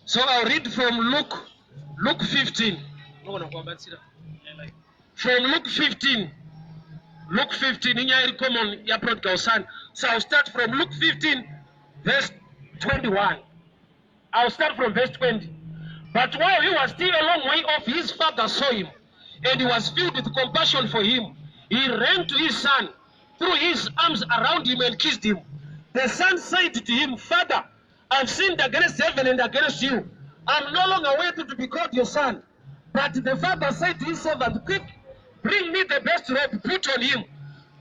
So I'll read from Luke 15. Unogona kuvabatsira. From Luke 15. Luke 15 inyaya iri common yaprodigal son. So I'll start from Luke 15 verse 21. I'll start from verse 20. But while he was still a long way off, his father saw him, and he was filled with compassion for him. He ran to his son, threw his arms around him, and kissed him. The son said to him, "Father, I've sinned against heaven and against you. I'm no longer worthy to be called your son." But the father said to his servant, "Quick, bring me the best robe, put on him.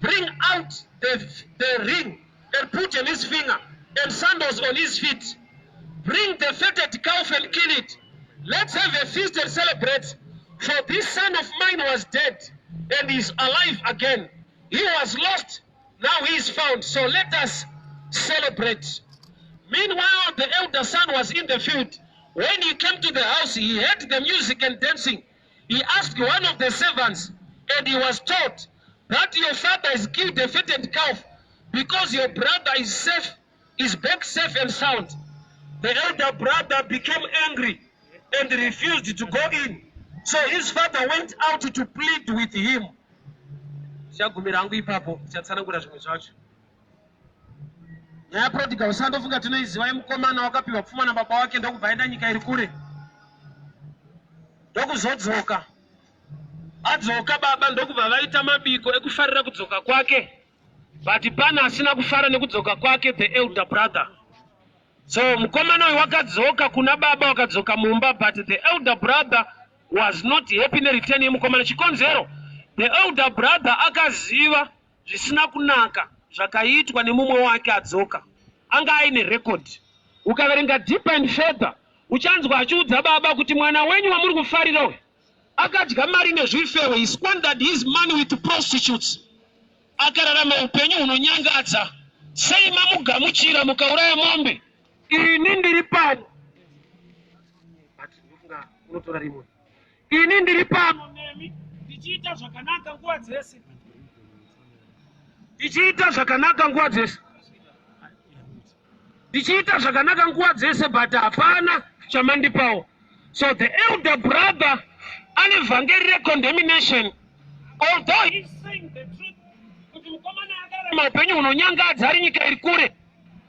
Bring out the ring and put on his finger, and sandals on his feet. Bring the fatted calf and kill it. Let's have a feast and celebrate. For this son of mine was dead and is alive again. He was lost, now he is found. So let us celebrate." Meanwhile, the elder son was in the field. When he came to the house, he heard the music and dancing. He asked one of the servants, and he was told that your father has killed a fatted calf because your brother is back safe and sound. The elder brother became angry and refused to go in. So his father went out to plead with him. Chagumira hangu ipapo, chatsanangura zvimwe zvacho. Nyaya yaprodigal son ndofunga tinoiziva, yemukomana wakapiwa pfuma nababa wake, ndokubva aenda nyika iri kure, ndokuzodzoka. Adzoka, baba ndokubva vaita mabiko ekufarira kudzoka kwake, but pana asina kufara nekudzoka kwake, the elder brother. So mukomana uyu wakadzoka kuna baba, wakadzoka mumba, but the elder brother was not happy nereturn yemukomana. Chikonzero, the elder brother akaziva zvisina kunaka zvakaitwa nemumwe wake adzoka. Anga aine record. Ukaverenga deeper and further, uchanzwa achiudza baba kuti mwana wenyu wamuri kufarira uyu akadya mari nezvifewe. He squandered his money with prostitutes, akararama upenyu hunonyangadza. Sei mamugamuchira mukauraya mombe? Ini ndiri pano. But ndofunga unotora rimwe. Ini ndiri pano nemi ndichiita zvakanaka nguva dzese, ndichiita zvakanaka nguva dzese, ndichiita zvakanaka nguva dzese, but hapana chamandipawo. So the elder brother ane vhangeri recondemnation, although he's saying the truth kuti mukomana akararama upenyu hunonyangadza ari nyika iri kure.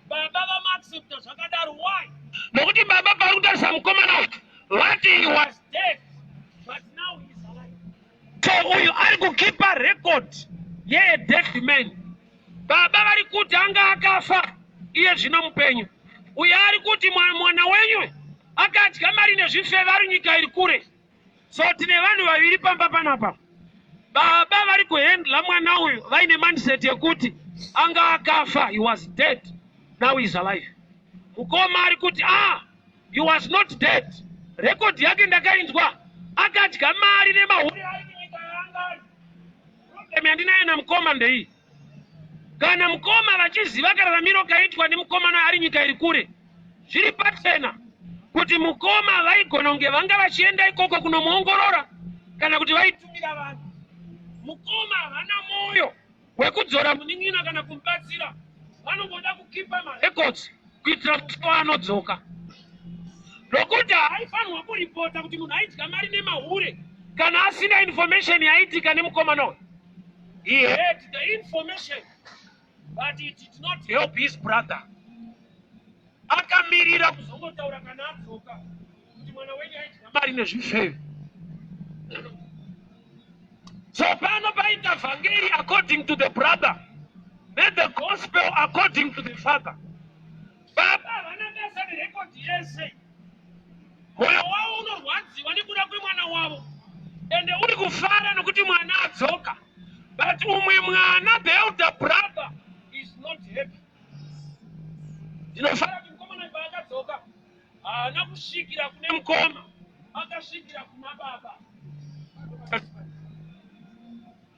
Baba vamuaccepta zvakadaro. Why? Nokuti baba pari kutarisa mukomana uyu vati he was dead, but now he is alive. So uyu ari kukipa record yedead man. Baba vari kuti anga akafa, iye zvino mupenyu. Uyo ari kuti mwana wenyu akadya mari nezvifeve ari nyika iri kure. So tine vanhu vaviri pamba panapa. Baba vari kuhandla mwana uyu vaine mindset yekuti anga akafa, he was dead, now he is alive. Mukoma ari kuti, "Ah, he was not dead. Record yake ndakainzwa, akadya mari nemahuri ari kunyika yaanga ari." Problem yandinayo namukoma ndeiyi: kana mukoma vachiziva kararamiro kaitwa nemukomana ari nyika iri kure, zviri pachena kuti mukoma vaigona kunge vanga vachienda ikoko kunomuongorora kana kuti vaitumira vanhu. Mukoma havana mwoyo wekudzora munin'ina kana kumubatsira. Vanongoda kukipa marecords kuitira musi waanodzoka, nokuti haaifanirwa kuripota kuti munhu aidya mari nemahure kana asina information yaitika nemukomana uyu. He had the information, but it did not help his brother. Akamirira kuzongotaura kana adzoka kuti mwana wenyu aidya mari nezvifeve. So pano paita vhangeri according to the brother nethe gospel according to the father. Baba havana basa nerecord yese. Mwoyo wavo unorwadziwa nekuda kwemwana wavo, ende uri kufara nokuti mwana adzoka, but umwe mwana, the elder brother, is not happy. Ndinofara kuti mukomana paakadzoka haana kusvikira kune mukoma, akasvikira kuna baba.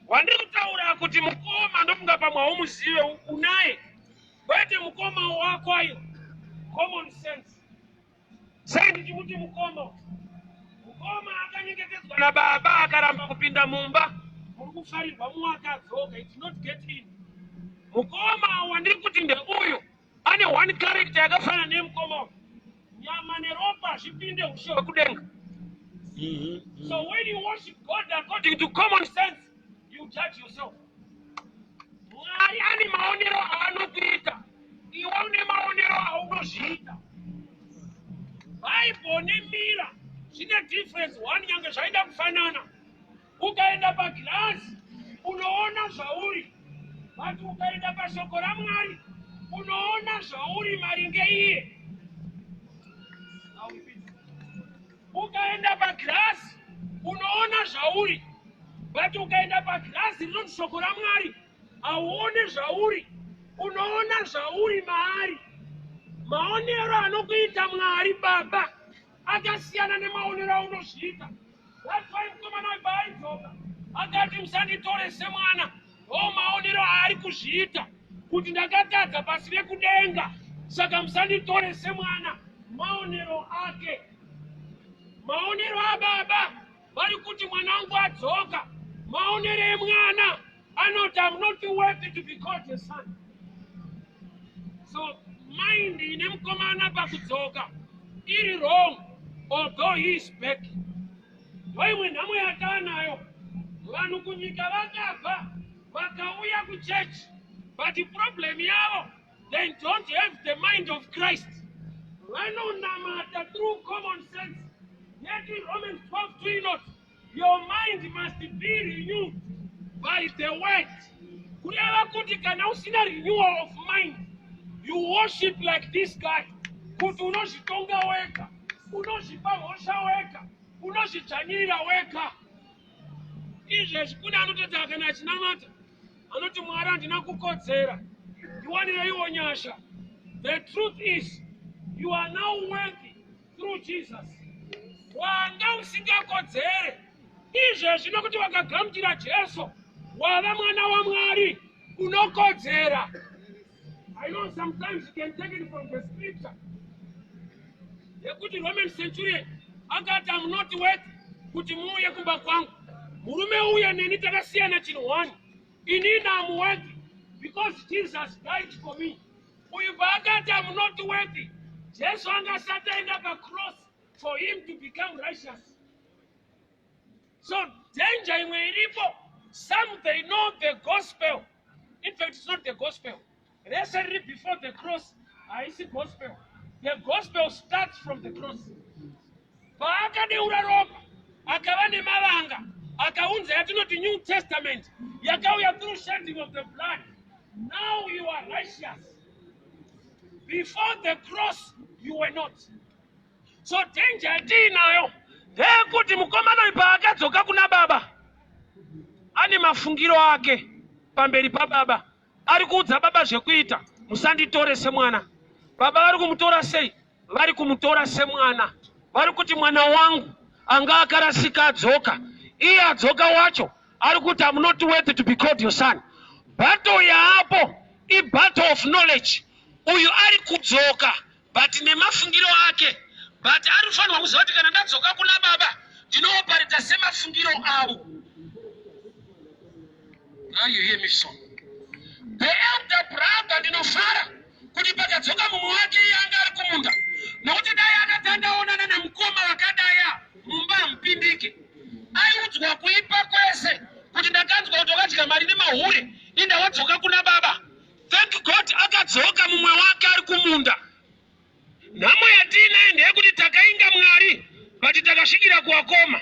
Wandiri kutaura kuti mukoma, ndofunga pamwe haumuzive, unaye kwete mukoma wako ayo. Common sense, sei ndichimuti mukoma? Mukoma akanyengetedzwa nababa akaramba kupinda mumba muri kufarirwa mumwe akadzoka. It not get in. Mukoma wandiri kuti ndeuyu ane one character yakafanana nemukoma uyu, nyama neropa. hazvipinde ushe hwekudenga. So when you worship God according to common sense, you judge yourself. Mwari ane maonero aanokuita, iwe une maonero aunozviita. Bible nemirror zvine difference one, nyange zvaida kufanana. Ukaenda pagirazi unoona zvauri, but ukaenda pashoko raMwari unoona zvauri maringe iye. Ukaenda pagirazi unoona zvauri, but ukaenda pagirazi rinoti shoko raMwari hauone zvauri, unoona zvauri maari. Maonero anokuita Mwari Baba akasiyana nemaonero aunozviita. That's why mukomana uyu paaidzoka akati, "Musanditore semwana." Ndo maonero aari kuzviita, kuti ndakatadza pasi rekudenga, saka musanditore semwana. Maonero ake. Maonero ababa vari kuti mwana wangu adzoka, maonero emwana anoti, "I'm not worthy to be called a son." So mind ine mukomana pakudzoka iri wrong, although he is back. Ndoimwe nhamo yataanayo. Vanhu kunyika vakabva vakauya kuchechi, but problem yavo, they don't have the mind of Christ. Vanonamata through common sense, yet in Romans 12 inoti your mind must be renewed by the word. Kureva kuti kana usina renewal of mind, you worship like this guy, kuti unozvitonga wega, unozvipa mhosva wega, unozvidzvanyirira wega. Izvezvi kune anototi kana achinamata anoti, "Mwari, handina kukodzera, ndiwanireiwo nyasha." The truth is you are now worthy through Jesus. Wanga usingakodzere, izvezvi nokuti wakagamuchira Jesu wava mwana waMwari, unokodzera. I know sometimes you can take it from the scripture yekuti Roman centurion akati, "Am not worth kuti muuye kumba kwangu." Murume uye neni takasiyana chinhu one. Inini am worthy because Jesus died for me. Uyu paakati, "Am not worthy," Jesu anga asati aenda pacross for him to become righteous. So danger imwe iripo, some, they know the gospel. In fact, it's not the gospel rese riri before the cross, haisi gospel. The gospel starts from the cross. Paakadeura ropa akava nemavanga, akaunza yatinoti New Testament, yakauya through shedding of the blood. Now you are righteous. Before the cross you were not. So danger yatiinayo ndeyekuti mukomana uyu paakadzoka kuna baba ane mafungiro ake pamberi pababa, ari kuudza baba zvekuita, "Musanditore semwana." Baba vari kumutora sei? Vari kumutora semwana. Vari kuti, "Mwana wangu anga akarasika adzoka." Iye adzoka wacho ari kuti, "Am not worthy to be called your son." Battle yaapo ibattle of knowledge. Uyu ari kudzoka but nemafungiro ake, but ari kufanirwa kuziva kuti kana ndadzoka kuna baba ndinooparita semafungiro avo. Now you hear me. So the elder brother, ndinofara kuti pakadzoka mumwe wake iye anga ari kumunda, nokuti dai akati andaonana namukoma vakadaya mumba hamupindike. Aiudzwa kuipa kwese kuti ndakanzwa kuti wakadya mari nemahure, inda wadzoka kuna baba. Thank God akadzoka mumwe wake ari kumunda. Nhamo yatiinayo ndeyekuti takainga Mwari, but takasvikira kuvakoma.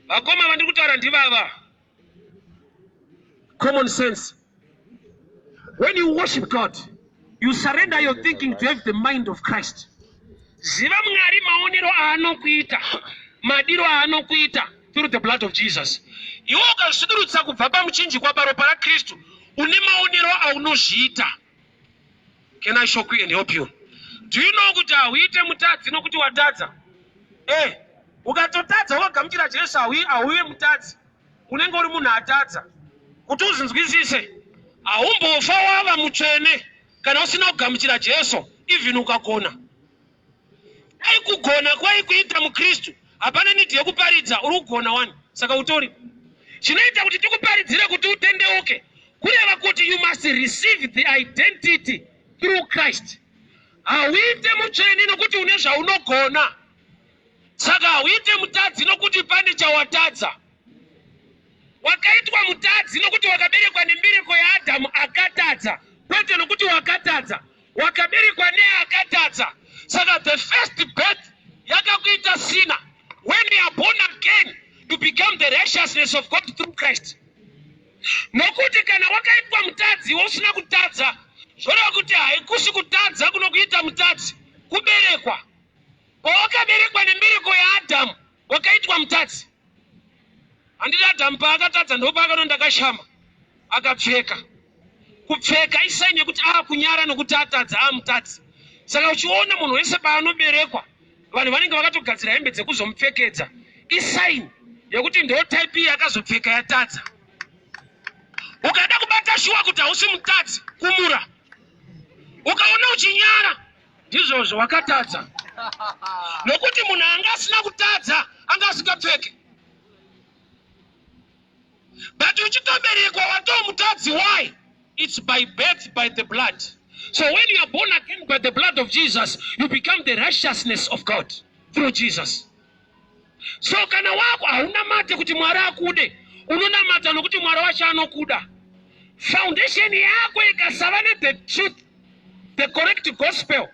Vakoma vandiri kutaura ndivava common sense. When you worship God, you surrender your thinking to have the mind of Christ. Ziva Mwari maonero aanokuita, madiro aanokuita through the blood of Jesus. Iwe ukazvidurutsa kubva pamuchinjikwa paropa raKristu, une maonero aunozviita. Can I shock you and help you? Do you know kuti hauite mutadzi nokuti watadza? Ukatotadza ukagamuchira Jesu, hauive mutadzi, unenge uri munhu atadza. Kuti uzinzwisise, haumbofa wava mutsvene kana usina kugamuchira Jesu. Even ukagona, dai kugona kwaikuita muKristu, hapana need yekuparidza. Uri kugona wani, saka utori chinoita kuti tikuparidzire kuti utendeuke. Kureva kuti you must receive the identity through Christ. Hauite mutsvene nokuti une zvaunogona. Saka hauite mutadzi nokuti pane chawatadza. Wakaitwa mutadzi nokuti wakaberekwa nembereko yaAdhamu akatadza, kwete nokuti wakatadza. Wakaberekwa neakatadza. Saka the first birth yakakuita sinner. When you are born again, you become the righteousness of God through Christ. Nokuti kana wakaitwa mutadzi iwe usina kutadza, zvoreva kuti haikusi kutadza kunokuita mutadzi, kuberekwa. Pawakaberekwa nembereko yaAdhamu, wakaitwa mutadzi. Handiti Adhamu paakatadza ndopaakanoti ndakashama, akapfeka. Kupfeka isaini yekuti aakunyara nokuti atadza, aamutadzi. Saka uchiona munhu wese paanoberekwa, vanhu vanenge vakatogadzira hembe dzekuzomupfekedza. Isaini yekuti ndo type iyi akazopfeka yatadza. Ukada kubata shuwa kuti hausi mutadzi, kumura. Ukaona uchinyara, ndizvozvo wakatadza. Nokuti munhu anga asina kutadza, anga asingapfeke. But uchitoberekwa watoo mutadzi. Why? It's by birth, by the blood. So when you are born again by the blood of Jesus, you become the righteousness of God through Jesus. So kana wako haunamate kuti Mwari akude, unonamata nokuti Mwari wacho anokuda. Foundation yako ikasava ne the truth, the correct gospel,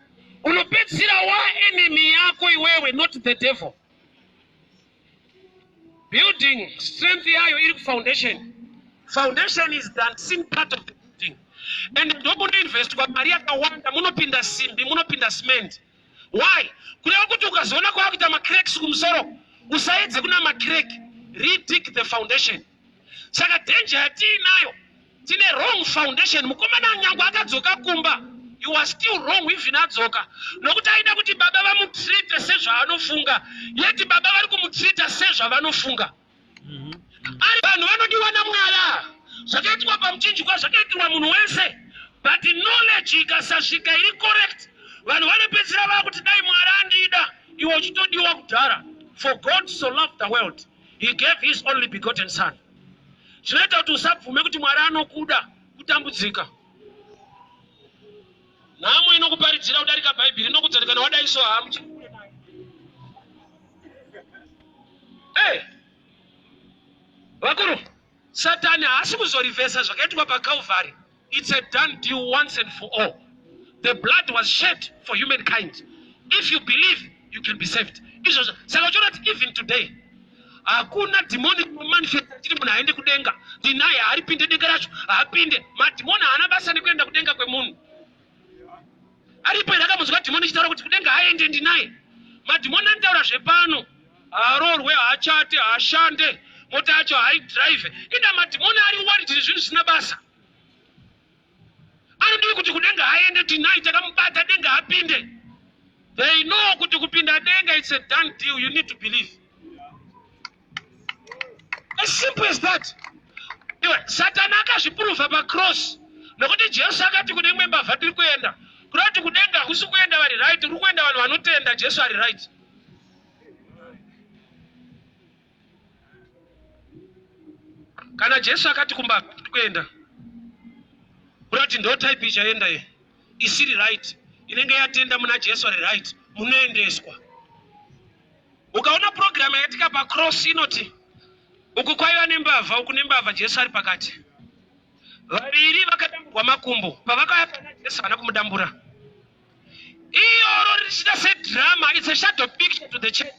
unopedzisira wa enemy yako iwewe, not the devil. Building strength yayo iri kufoundation. Foundation is the unseen part of the building. And ndokunoinvestwa mari yakawanda, munopinda simbi, munopinda cement. Why? Kureva kuti ukazoona kwakuita macracks kumusoro, usaedze kuna macrack, redig the foundation. Saka danger yatiinayo, tine wrong foundation. Mukomana nyangwe akadzoka kumba, you are still wrong even adzoka, nokuti aida kuti baba vamutreate sezvaanofunga, yet baba vari kumutreata sezvavanofunga. Ari vanhu vanodiwa naMwari. Zvakaitwa pamuchinjikwa zvakaitirwa munhu wese, but knowledge ikasasvika iri correct, vanhu vanopedzisira vakuti dai Mwari andida, iwe uchitodiwa kudhara. For God so loved the world, he gave his only begotten son. Zvinoita kuti usabvume kuti Mwari anokuda, kutambudzika. Nhamo inokuparidzira kudarika Bhaibheri, inokudza kuti kana wadai so hamuchiri kure naye. Hey, vakuru, Satani haasi kuzorivhesa zvakaitwa paCalvary. It's a done deal once and for all. The blood was shed for humankind. If you believe, you can be saved. Izvozvo saka uchiona kuti even today hakuna dhimoni rinomanifesta chiri munhu aende kudenga, ndinaye haaripinde denga racho, haapinde. Madhimoni haana basa nekuenda kudenga kwemunhu. Aripo here akamunzwa dhimoni ichitaura kuti kudenga haende ndinaye? Madhimoni anotaura zvepano, haaroorwe, haachate, haashande, mota yacho haidrive. Ida madhimoni ari worried nezvinhu zvisina basa. Anodii kuti kudenga haende tinaye, takamubata, denga hapinde. They know kuti kupinda denga it's a done deal, you need to believe. As simple as that. Iwe, Satani akazviprova pacross, nokuti Jesu akati kune imwe mbavha tiri kuenda. Kureva kuti kudenga hakusi kuenda vari right, kuri kuenda vanhu vanotenda Jesu ari right. Kana Jesu akati kumbavha tiri kuenda, kureva kuti ndo type ichaenda ye isiri right, inenge yatenda muna Jesu ari right, munoendeswa. Ukaona program yaitika pacross inoti uku kwaiva nembavha, uku nembavha, Jesu ari pakati. Vaviri vakadamburwa makumbo, pavakauya pana Jesu havana kumudambura. Iyoro richiita sedrama, it's a shadow picture to the church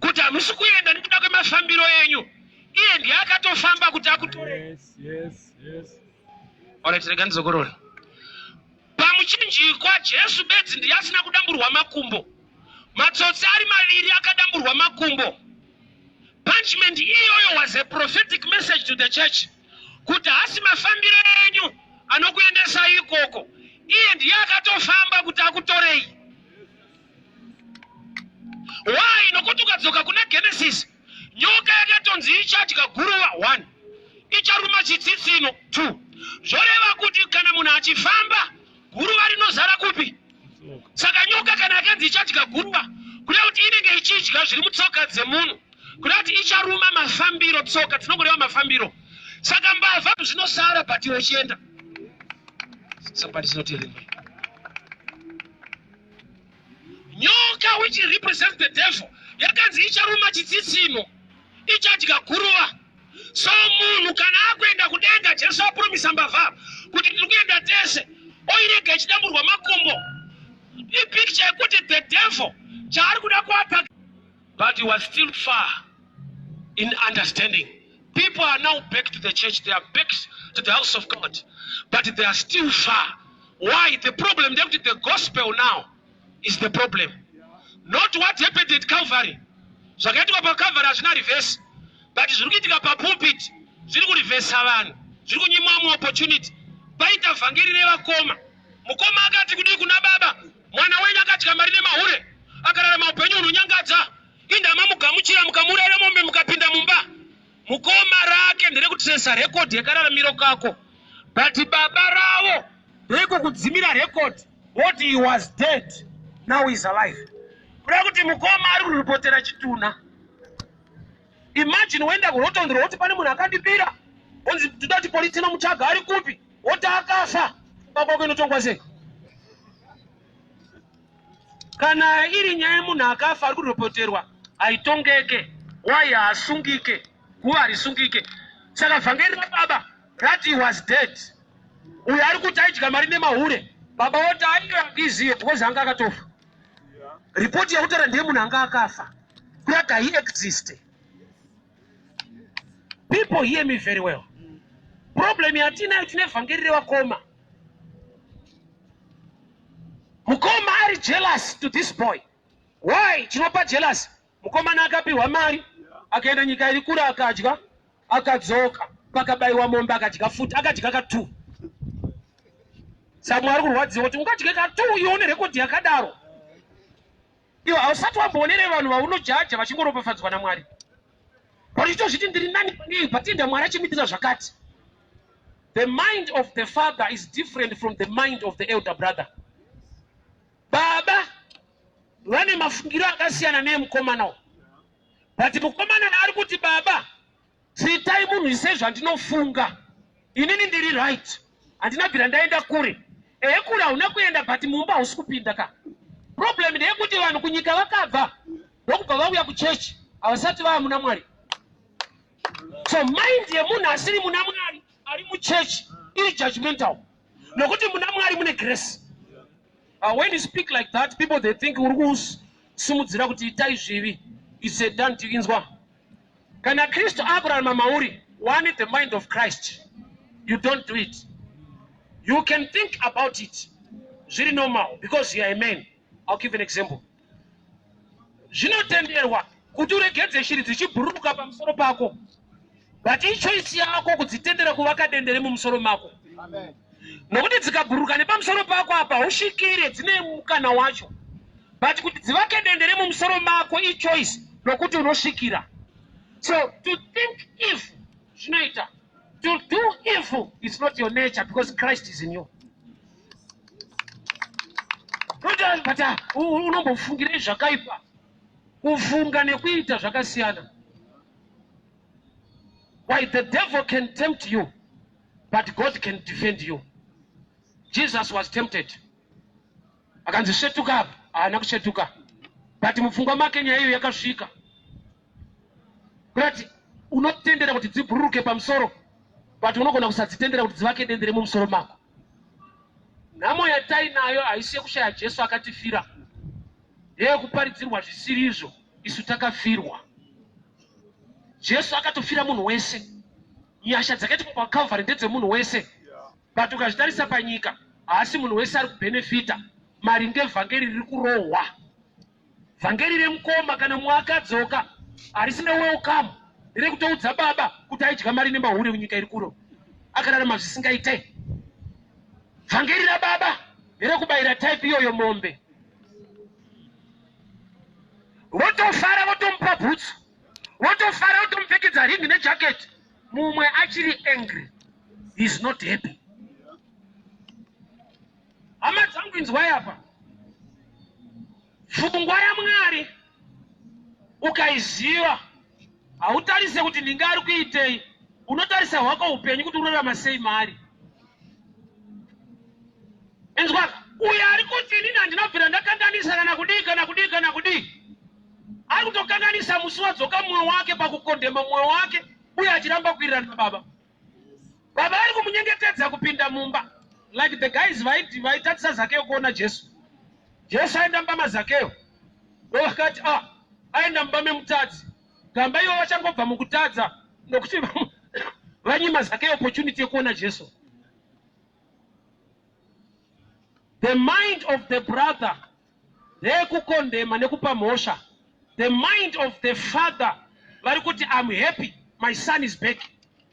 kuti hamusi kuenda nekuda kwemafambiro enyu, iye ndiye akatofamba kuti akutore. Yes, yes, yes. Alright, rega ndizokorore. Pamuchinjikwa Jesu bedzi ndiye asina kudamburwa makumbo. Matsotsi ari maviri akadamburwa makumbo. Punishment iyoyo was a prophetic message to the church kuti hasi mafambiro enyu anokuendesai ikoko, iye ndiye akatofamba kuti akutorei. Why? Nokuti ukadzoka kuna Genesis, nyoka yakatonzi ichadya guruva 1, icharuma chitsitsino 2. Zvoreva kuti kana munhu achifamba, guruva rinozara kupi? Saka nyoka kana yakanzi ichadya guruva, kureva kuti inenge ichidya zviri mutsoka dzemunhu, kureva kuti icharuma mafambiro. Tsoka dzinongoreva mafambiro. Saka mbavha zvinosara, but iwe uchienda. Somebody is not hearing me. Nyoka which represents the devil yakanzi icharuma chitsitsino, ichadya guruva. So munhu kana akuenda kudenga, Jesu apromisa mbavha kuti tiri kuenda tese, oirega ichidamburwa makumbo. Ipicture yekuti the devil chaari kuda kuattack, but he was still far in understanding. People are now back to the church, they are back to the house of God, but they are still far. Why? The problem ndekuti the gospel now is the problem, not what happened at Calvary. Zvakaitika paCalvary hazvina reverse, but zviri kuitika papulpit zviri kurivhesa vanhu, zviri kunyimwa vamwe opportunity. Paita vhangeri revakoma. Mukoma akati kudii kuna baba? Mwana wenyu akadya mari nemahure, akararama upenyu hunonyangadza, inda mamugamuchira, mukamurayira mombe, mukapinda mumba. Mukoma rake nderekutresa rekodhi yekararamiro kako, but baba ravo ndeyekukudzimira rekodhi. What? He was dead, now is alive. Kuda kuti mukoma ari kuripotera chitunha. Imagine woenda kurotondro, woti pane munhu akandibira, onzi toda kuti polisi inomutsvaga, ari kupi? Woti akafa. Baba wako inotongwa sei kana iri nyaya yemunhu akafa ari kuripoterwa? Haitongeke. Why? Haasungike, guva harisungike. Saka vhangeri rababa rati he was dead. Uyo ari kuti aidya mari nemahure, baba woti aiiziye because anga akatofa. Ripoti yakutaura ndeye munhu anga akafa, kurati haiexiste. People, hear me very well. Problem yatinayo, tine vhangeri revakoma. Mukoma ari jealous to this boy. Why? Chinopa jealous, mukomana akapiwa mari, akaenda nyika iri kure, akadya, akadzoka, pakabayiwa mombe, akadya futi, akadya ka2. Saka mwari kurwadziwa kuti ungadye ka2 iwe une rekodhi yakadaro. Iwe hausati wamboonere vanhu vaunojaja vachingoropafadzwa naMwari, but ndiri nani panei patinda Mwari achimuitira zvakati. The mind of the father is different from the mind of the elder brother. Baba vane mafungiro akasiyana neemukomana, but mukomana ari kuti, "Baba, zitai munhu sezvandinofunga inini, ndiri right, handina bvira ndaenda kure." Ehe, kure hauna kuenda, but mumba hausi kupinda ka. Problem ndeyekuti vanhu kunyika vakabva, ndokubva vauya kuchechi, havasati vava muna Mwari. So mind yemunhu asiri muna Mwari ari muchechi iri judgmental, nokuti muna Mwari mune grace. When you speak like that, people, they think uri kusimudzira kuti itai zvivi. It's a done. Inzwa, kana Kristu akurarama mauri, one the mind of Christ, you don't do it. You can think about it, zviri normal because you are a man. I'll give an example. Zvinotenderwa kuti uregedze shiri dzichibhururuka pamusoro pako, but ichoice yako kudzitendera kuvaka dendere mumusoro mako, nokuti dzikabhururuka nepamusoro pako apa hausvikire, dzine mukana wacho, but kuti dzivake dendere mumusoro mako ichoice, nokuti unosvikira. So to think if zvinoita, to do evil is not your nature because Christ is in you. But unombofungirei zvakaipa? Kufunga nekuita zvakasiyana. Why? The devil can tempt you, but God can defend you. Jesus was tempted, akanzi svetuka apa, haana kusvetuka, but mupfungwa make nyaya iyo yakasvika. Kurati unotendera kuti dzibhururuke pamusoro, but unogona kusadzitendera kuti dzivake dendere mumusoro mako. Nhamo yatainayo haisi yekushaya Jesu akatifira, ndeyekuparidzirwa zvisiri izvo. Isu takafirwa. Jesu akatofira munhu wese. Nyasha dzakaitikwa paCalvary ndedzemunhu wese, but ukazvitarisa panyika, haasi munhu wese ari kubhenefita maringe vhangeri riri kurohwa. Vhangeri remukoma kana mumwe akadzoka harisina welcome, rekutoudza baba kuti aidya mari nemahure kunyika iri kuro, akararama zvisingaite. Vhangeri rababa nderekubayira type iyoyo mombe, votofara, votomupa bhutsu, votofara, votomupfekedza ringi nejaketi. Mumwe achiri angry, is not happy. Hama dzangu, inzwai apa. Pfungwa yaMwari ukaiziva, hautarise kuti ndinge ari kuitei, unotarisa hwako upenyu kuti unorarama sei maari. Inzwa, uyo ari kuti inini handinobvira ndakanganisa kana kudii kana kudii kana kudii. kutokanganisa musi wadzoka mwoyo wake pakukondema mwoyo wake uye achiramba kuwirirana nababa. Baba vari kumunyengetedza kupinda mumba like the guys vaitatisa Zakeyo kuona Jesu. Jesu aenda mumba maZakeyo ndovakati ah, aenda mumba memutadzi. Gamba ivo vachangobva mukutadza nokuti vanyima Zakeyo opportunity yekuona Jesu. The mind of the brother ndeyekukondema nekupa mhosva. The mind of the father vari kuti I'm happy my son is back.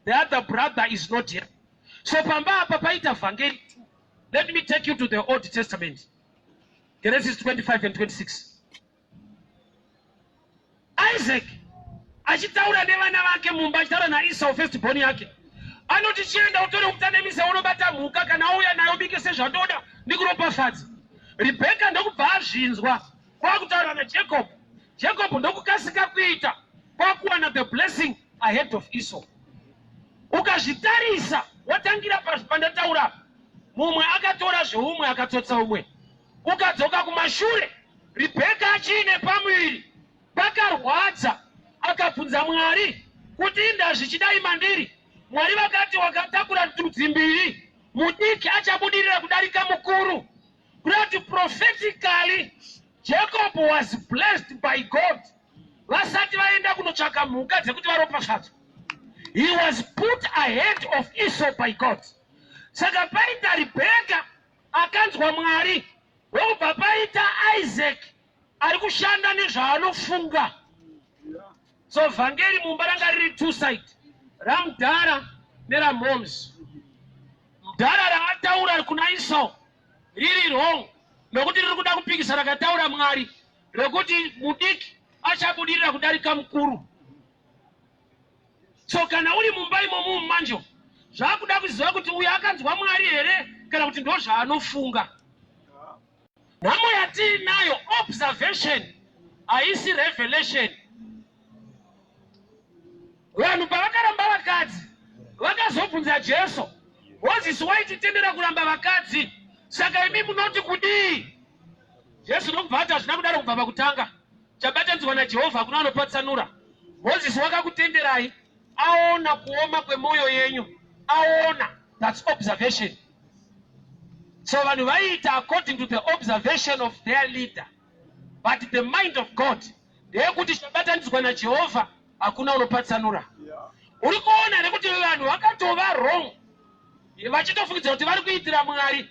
The other brother is not here. So pamba apa paita vhangeri. Let me take you to the Old Testament. Genesis 25 and 26. Isaac achitaura nevana vake mumba achitaura naEsau first born yake anoti chienda utore ukutanemise unobata mhuka kana auya nayo ubike sezvandoda ndikuropafadza. Rebheka ndokubva azvinzwa kwakutaura naJacob. Jacob ndokukasika kuita kwakuwana the blessing ahead of Esau. Ukazvitarisa watangira pandataura mumwe akatora zveumwe akatsotsa umwe. Ukadzoka kumashure Rebheka achiine pamuviri pakarwadza akabvunza Mwari kuti inda zvichidai mandiri. Mwari vakati wakatakura ndudzi mbiri, mudiki achabudirira kudarika mukuru. Kureva kuti prophetically Jacob was blessed by God vasati vaenda kunotsvaka mhuka dzekuti varopafadzwe. He was put ahead of Esau by God. Saka paita Rebheka akanzwa Mwari ndokubva paita Isaac ari kushanda nezvaanofunga. So vhangeri mumba ranga riri two side, ramudhara neramoms. Mudhara raataura kuna Esau riri wrong nokuti riri kuda kupikisa rakataura Mwari rekuti mudiki achabudirira kudarika mukuru. So kana uri mumba imomo manje zvakuda kuziva kuti uyu akanzwa Mwari here kana kuti ndozvaanofunga. Nhamo yatiinayo observation haisi revelation. Vanhu pavakaramba vakadzi vakazobvunza Jesu, Mozisi waititendera kuramba vakadzi, saka imi munoti kudii? Jesu ndokubva ati hazvina kudaro kubva pakutanga. Chabatanidzwa naJehovha hakuna anopatsanura. Mozisi wakakutenderai aona kuoma kwemwoyo yenyu, aona. That's observation. So vanhu vaiita according to the observation of their leader, but the mind of God ndeyekuti chabatanidzwa naJehovha hakuna unopatsanura. Uri kuona nekuti vanhu vakatova wrong vachitofungidzira kuti vari kuitira Mwari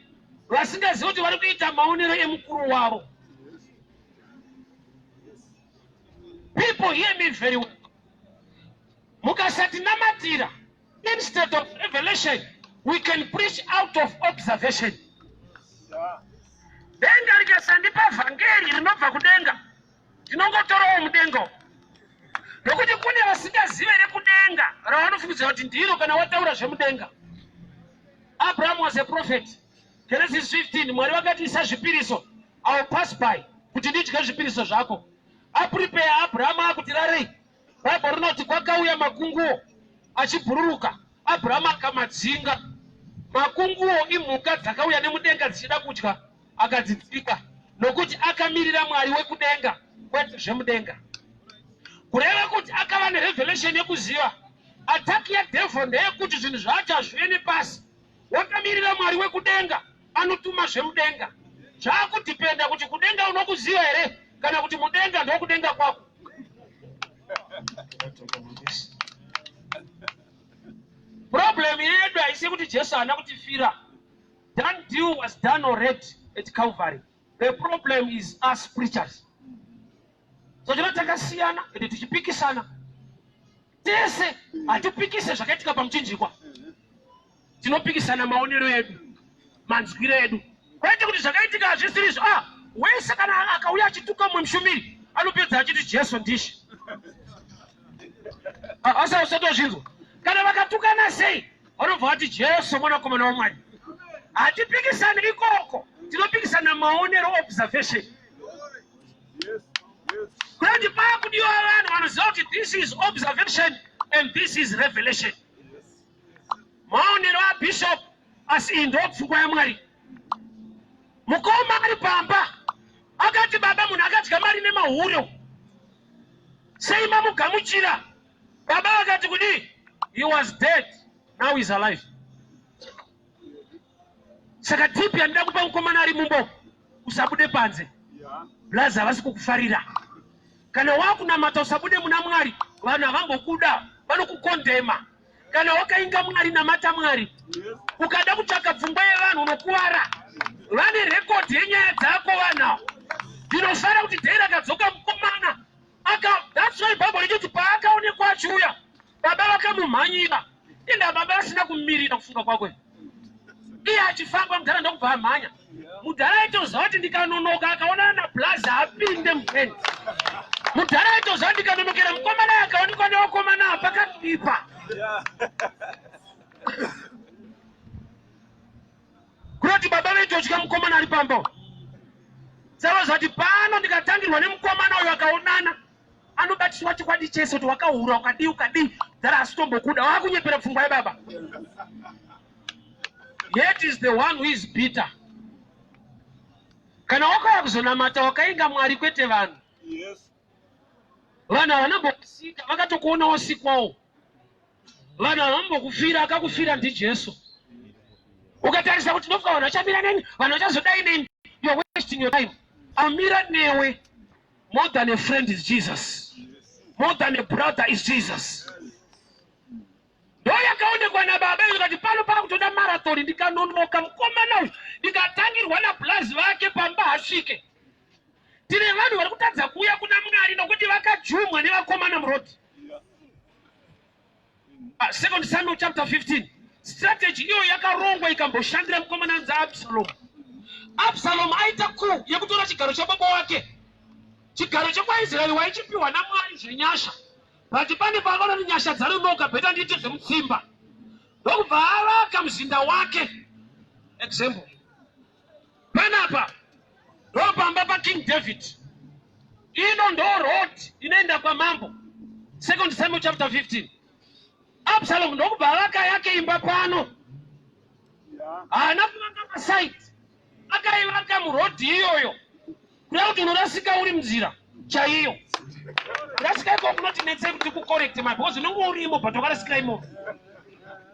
vasingazivi kuti vari kuita maonero emukuru wavo. People hear me very well. Mukasatinamatira instead of revelation we can preach out of observation. Denga rikasandipa vhangeri rinobva kudenga ndinongotorawo mudenga nokuti kune vasingazive rekudenga ravanofungidzira kuti ndiro kana wataura zvemudenga. Abraham was a prophet. Genesis 15 Mwari vakati isa zvipiriso I will pass by kuti ndidye zvipiriso zvako. Aprepare Abraham akuti rarei. Bible rinoti kwakauya makunguo achibhururuka Abraham akamadzinga. Makunguo imhuka dzakauya nemudenga dzichida kudya akadzidzinga nokuti akamirira Mwari wekudenga kwete zvemudenga. Kureva kuti akava nerevelation yekuziva attack yadevil ndeyekuti zvinhu zvacho hazvive nepasi. Wakamirira Mwari wekudenga anotuma zvemudenga. Zvakudhipenda kuti kudenga unokuziva here kana kuti mudenga ndokudenga kwako. Problem yedu haisi yekuti Jesu haana kutifira. Done deal was done already at Calvary. The problem is us preachers. So chino takasiyana ende tichipikisana. Tese hatipikise zvakaitika pamuchinjikwa. Tinopikisana maonero edu, manzwiro edu. Kwete kuti zvakaitika hazvisiri izvo. Ah, wese kana akauya achituka mumwe mushumiri anopedza achiti Jesu ndishe. Ah, asi usatozvinzwa. Kana vakatukana sei vanobva vati Jesu mwanakomana waMwari. Hatipikisani ikoko, tinopikisana maonero observation. Kuti pakudiwa vanhu vanoziva kuti this is observation and this is revelation. Maonero abishop asi iyi ndopfungwa yaMwari. Mukoma ari pamba akati baba munhu akadya mari nemahure. Sei mamugamuchira? Baba vakati kudii? He was dead, now is alive. Saka tip yandida kupa mukomana ari mumbo, usabude panze. Blazi havasi kukufarira. Kana wakunamata usabude muna Mwari, vanhu havambokuda, vanokukondema. Kana wakainga Mwari, namata Mwari. Ukada kutsvaka pfungwa yevanhu unokuvara. Vane rekodhi yenyaya dzako vanhu. Ndinofara kuti dei rakadzoka mukomana aka, that's why Bible richiti paakaonekwa achiuya baba vakamumhanyira. Inda baba vasina kumirira kufunga kwakwe, iye achifamba mudhara ndokubva amhanya. Mudhara aitoziva kuti ndikanonoka akaonana naBlaza apinde muteni. Mudhara aitoziva ndikanonokera mukomana akaonekwa nevakomana pakaipa. Kunoti baba vaitotya mukomana ari pamba. Saka zvati pano ndikatangirwa nemukomana uyu akaonana anobatiswa chokwadi chese kuti wakahura ukadii ukadii dhara asitombokuda wakunyepera pfungwa yebaba. Yet is the one who is bitter. Kana wakauya kuzonamata wakainga Mwari kwete vanhu. Yes. Vanhu havana mbokusika vakatokuona wasikwawo. Vanhu havambokufira, akakufira ndiJesu. Ukatarisa kuti ndofuka vanhu vachamira neni, vanhu vachazodai neni, you are wasting your time. Amira newe more than a friend is Jesus, more than a brother is Jesus. Ndo yakaonekwa nababa iyo kati pano pakutoda marathon, ndikanonoka mukomana uyu ndikatangirwa nablazi vake pamba hasvike. Tine vanhu vari kutadza kuuya kuna Mwari nokuti vakajumwa nevakomana murodhi. Second Samuel chapter 15 strategy iyo yakarongwa ikamboshandira mukomana anzi Absalom. Absalom aita coup yekutora chigaro chababa wake. Chigaro chekwaIsraeri waichipiwa naMwari zvenyasha, but pane paakaona kuti nyasha dzarinoka, beta ndiite zvemutsimba, ndokubva avaka muzinda wake. Example, panapa ndopamba paKing David, ino ndo road inoenda kwamambo. Second Samuel chapter 15, Absalom ndokubva avaka yake imba pano. Haana kuvaka pasaidi, akaivaka murodhi iyoyo, kuda kuti unorasika uri munzira chaiyo. Kurasika iko kunotinetsei kuti kucorrect my, because unenge urimo but wakarasika imomo.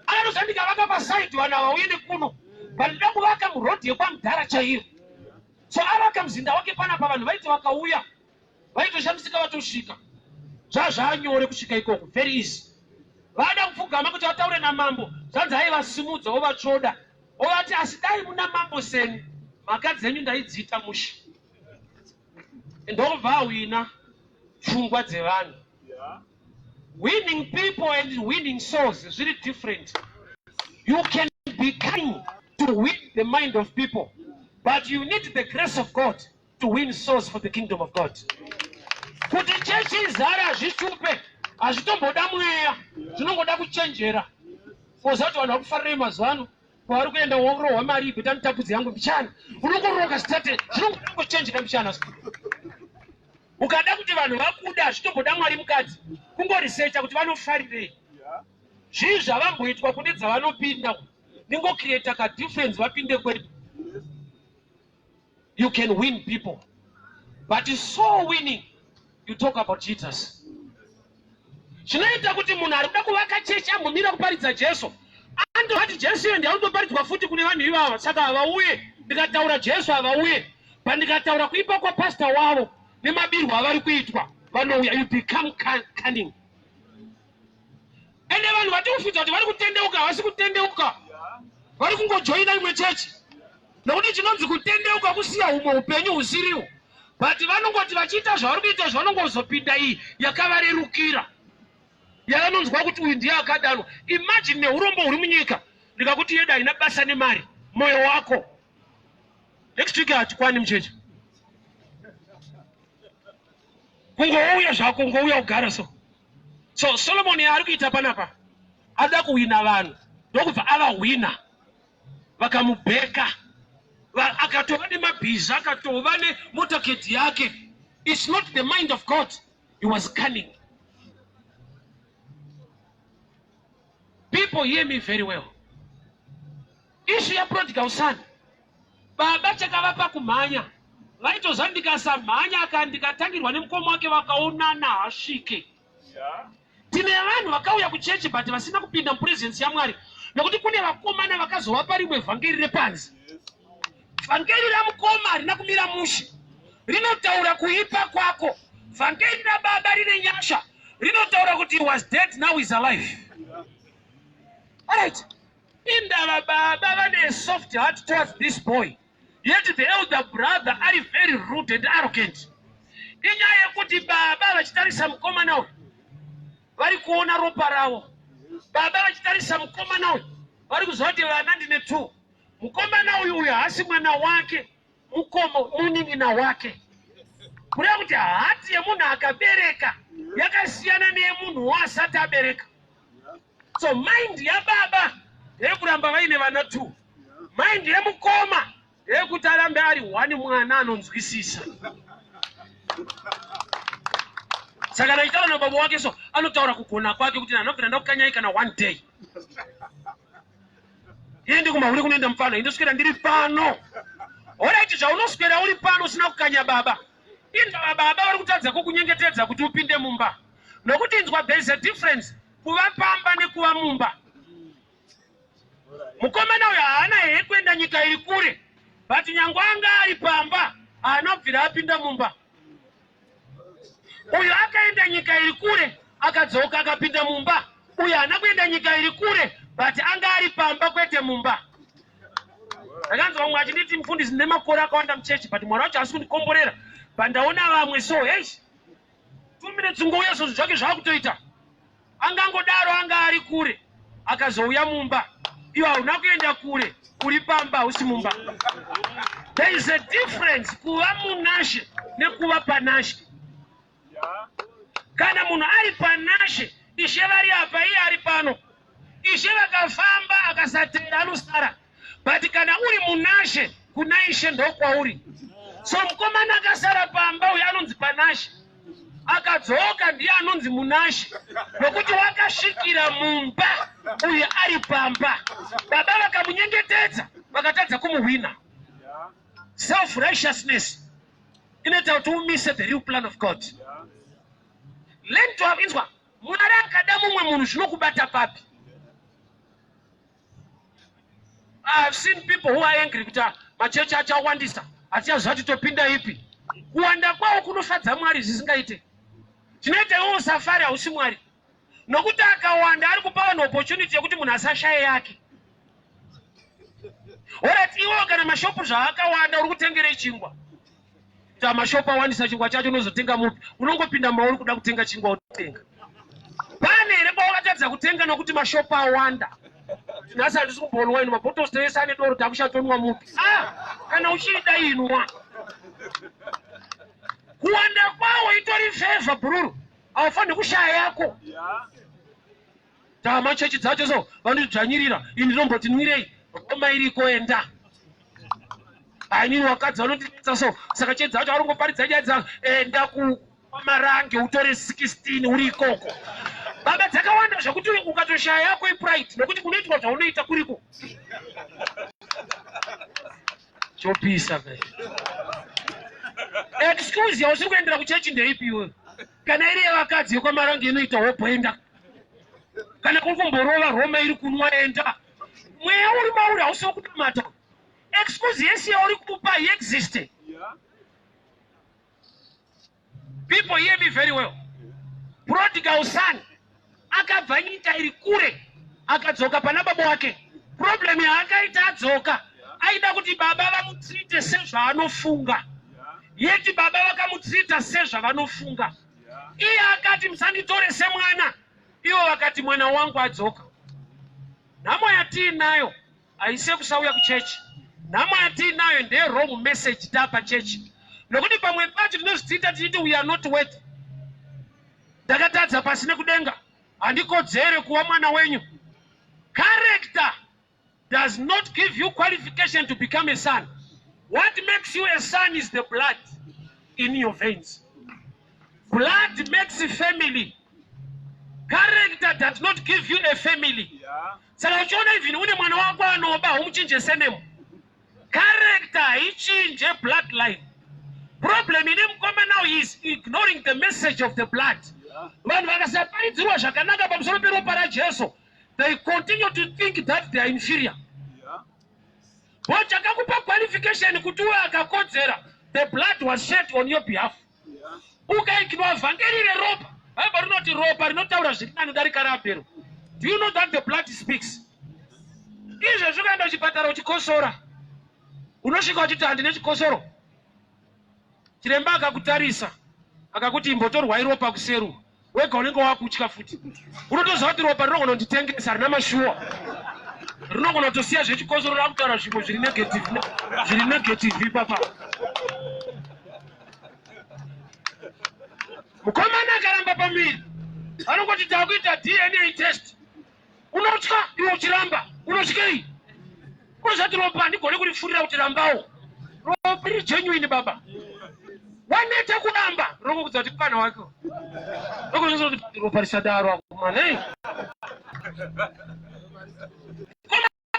Anoza ndikavaka pasaidi vanhu ava uende kuno, but ndida kuvaka murodhi yekwamudhara chaiyo. So avaka muzinda wake panapa, vanhu vaiti vakauya vaitoshamisika vatosvika, zvazvanyore kusvika ikoko, very easy. Vada kupfugama kuti vataure namambo, zvanzi aivasimudza ovatsvoda ovati, asi dai muna mambo seni, mhaka dzenyu ndaidziita mushe. Ndobva ahwina pfungwa dzevanhu. Winning people and winning souls is really different. You can be kind to win the mind of people, but you need the grace of God to win souls for the kingdom of God. Kuti chechi izare hazvishupe, hazvitomboda mweya, zvinongoda kuchenjera. Koza kuti vanhu vakufarirei mazuva ano, kwavari kuenda worohwa mari ibhita mitapudzi yangu mbichana, unongoroka strategy, zvinongoda kungochenjera mbichana. Ukada kuti vanhu vakuda hazvitomboda Mwari mukadzi, kungorisecha kuti vanofarirei, zvii zvavamboitwa kune dzavanopinda, ndingocreata kadifference vapinde kwedu. You can win people, but so winning you talk about Jesus. Zvinoita kuti munhu ari kuda kuvaka chechi ambomira kuparidza Jesu, andovati Jesu iyo ndianotoparidzwa futi kune vanhu ivava, saka havauye. Ndikataura Jesu havauye, but ndikataura kuipa kwapasta wavo nemabirwo avari kuitwa vanouya. You become cunning. Ende vanhu vatikufunza kuti vari kutendeuka havasi kutendeuka, vari kungojoina imwe chechi, nokuti chinonzi kutendeuka kusiya humwe upenyu husiriwo, but vanongoti vachiita zvavari kuita zvanongozopinda iyi yakavarerukira, yavanonzwa kuti uyu ndiye akadanwa. Imagine neurombo huri munyika, ndikakuti yedu haina basa nemari, mwoyo wako next week hatikwani muchechi, kungouya zvako, kungouya kugara. So Solomon yaari kuita panapa, ada kuhwina vanhu, ndokubva avahwina, vakamubheka, akatova nemabhiza, akatova nemotorcade yake. It's not the mind of God, he was cunning. People, hear me very well. Issue yaprodigal son, baba chakavapa kumhanya. Vaitoziva ndikasamhanya aka ndikatangirwa nemukoma wake vakaonana hasvike. Tine vanhu vakauya kuchechi but vasina kupinda mupresence yaMwari nokuti kune vakomana vakazovapa rimwe vhangeri repanze. Vhangeri ramukoma harina kumira mushe, rinotaura kuipa kwako. Vhangeri rababa rine nyasha, rinotaura kuti he was dead now is alive. Alright, indava baba vane soft heart towards this boy yet the elder brother ari very rude and arrogant. Inyaya yekuti baba vachitarisa mukomana uyu vari kuona ropa ravo, baba vachitarisa mukomana uyu vari kuziva kuti vana ndine two. Mukomana uyu uyu haasi mwana wake, mukoma munin'ina wake. Kureva kuti hati yemunhu akabereka yakasiyana neyemunhu waasati abereka. So mind yababa ndeyekuramba vaine vana two, mind yemukoma ndeyekuti arambe ari one mwana anonzwisisa. Saka kana achitaura nababa wake so anotaura kugona kwake kuti anobvira ndakukanyai kana one day iye ndikumahure kunoenda mupfano indoswera ndiri pano. Horaiti, zvaunoswera uri pano usina kukanya baba, indava baba vari kutadza kukunyengetedza kuti upinde mumba. Nokuti inzwa, there is a difference kuva pamba nekuva mumba. Mukomana uyu haana here kuenda nyika iri kure, but nyange anga ari pamba haana kubvira apinda mumba. Uyu akaenda nyika iri kure akadzoka akapinda mumba. Uyu haana kuenda nyika iri kure but anga ari pamba kwete mumba. Ndakanzwa vamwe vachinditi mufundisi ndine makore akawanda muchechi but Mwari wacho haasi kundikomborera, but ndaona vamwe so hey, 2 minutes ngouya zvinhu zvake zvakutoita. Angangodaro anga ari kure akazouya mumba. Iwe hauna kuenda kure, uri pamba hausi mumba. There is a difference kuva munashe nekuva panashe. Kana munhu ari panashe, Ishe vari apa, iye ari pano. Ishe vakafamba akasatenda anosara, but kana uri munashe, kuna Ishe ndokwauri. So mukomana akasara pamba uyu anonzi panashe, akadzoka ndiye anonzi munashe, nokuti wakasvikira mumba uyu ari pamba. Baba vakamunyengetedza vakatadza kumuhwina. Self righteousness inoita kuti umise the real plan of God. Learn to have, inzwa, Mwari akada mumwe munhu zvinokubata papi? I have seen people who are angry kuti machechi achawandisa, hatichaziva kuti topinda ipi. Kuwanda kwawo kunofadza Mwari zvisingaite. Chinoita iwe usafari hausi Mwari, nokuti akawanda ari kupa vanhu opportunity yekuti munhu asashaye yake. Alright, iwewo kana mashopu zvaakawanda uri kutengerei chingwa? Ta mashopu awandisa chingwa chacho unozotenga mupi? Unongopinda mauri kuda kutenga chingwa wotenga. Pane here pawakatadza kutenga nokuti mashopu awanda? Nhasi handisi kumbonwa ino mabhotos ese ane doro takushatonwa mupi? Ah, kana uchida inwa. Kuwanda kwawo itori favor bhururu. Haufaniri kushaya yako. Tama chechi dzacho so vanotidzvanyirira, ini ndinomboti nwirei Roma iriko enda. Ainini wakadzi vanotidetsa so saka chechi dzacho varongoparidza nyaya dzangu, enda kumarange utore 16 uri ikoko. Baba dzakawanda zvekuti ukatoshaya yako ipride nokuti kunoitwa zvaunoita kuriko. Chopisa kai. Excuse yausiri kuendera kuchechi ndeipi iwe? Kana iri yevakadzi yekwamarange inoita hopo enda. Kana kuri kumborova Roma iri kunwa enda. Mweya uri mauri hausi wekunamata. Excuse yese yauri kupa haiexiste. People hear me very well. Prodigal son akabva nyika iri kure akadzoka pana baba wake. Problem yaakaita adzoka aida kuti baba vamutrite sezvaanofunga, yeti baba vakamutrita sezvavanofunga. Iye akati musanditore semwana, ivo vakati mwana wangu adzoka. Nhamo yatiinayo haisi yekusauya kuchechi, nhamo yatiinayo ndeye wrong message tapa chechi, nokuti pamwe pacho tinozvidziita tichiti we are not worthy. Ndakatadza pasi nekudenga, handikodzere kuva mwana wenyu. Character does not give you qualification to become a son. What makes you a son is the blood in your veins. Blood makes a family. Character does not give you a family. Saka uchiona even une mwana wako anoba haumuchinje surname. Character haichinje bloodline. Problem ine mukoma now is ignoring the message of the blood. Vanhu vakasaparidzirwa zvakanaka pamusoro peropa raJesu, they continue to think that they are inferior. But chakakupa qualification kuti uwe akakodzera, the blood was shed on your behalf. Ukaignore vhangeri reropa, Bible rinoti ropa rinotaura zviri nani kudarika raAbhero. Do you know that the blood speaks? Izvezvi ukaenda kuchipatara uchikosora, unosvika uchiti handine chikosoro. Chiremba akakutarisa akakuti imbotorwai ropa kuseru, wega unenge wakutya futi. Unotoziva kuti ropa rinogona kunditengesa, rina mashuwa, rinogona kutosiya zvechikosoro rakutaura zvimwe zviri negative, zviri negative ipapa. Mukomana akaramba pamuviri, anongoti takuita DNA test. Unotya iwe uchiramba, unotyei? Unozati ropa handigone kurifurira kuti rambawo. Ropa riri genuine baba. Waneta kuramba, rinongokudza kuti mwana wake. Rokuti ropa risadaro akomana. Hey.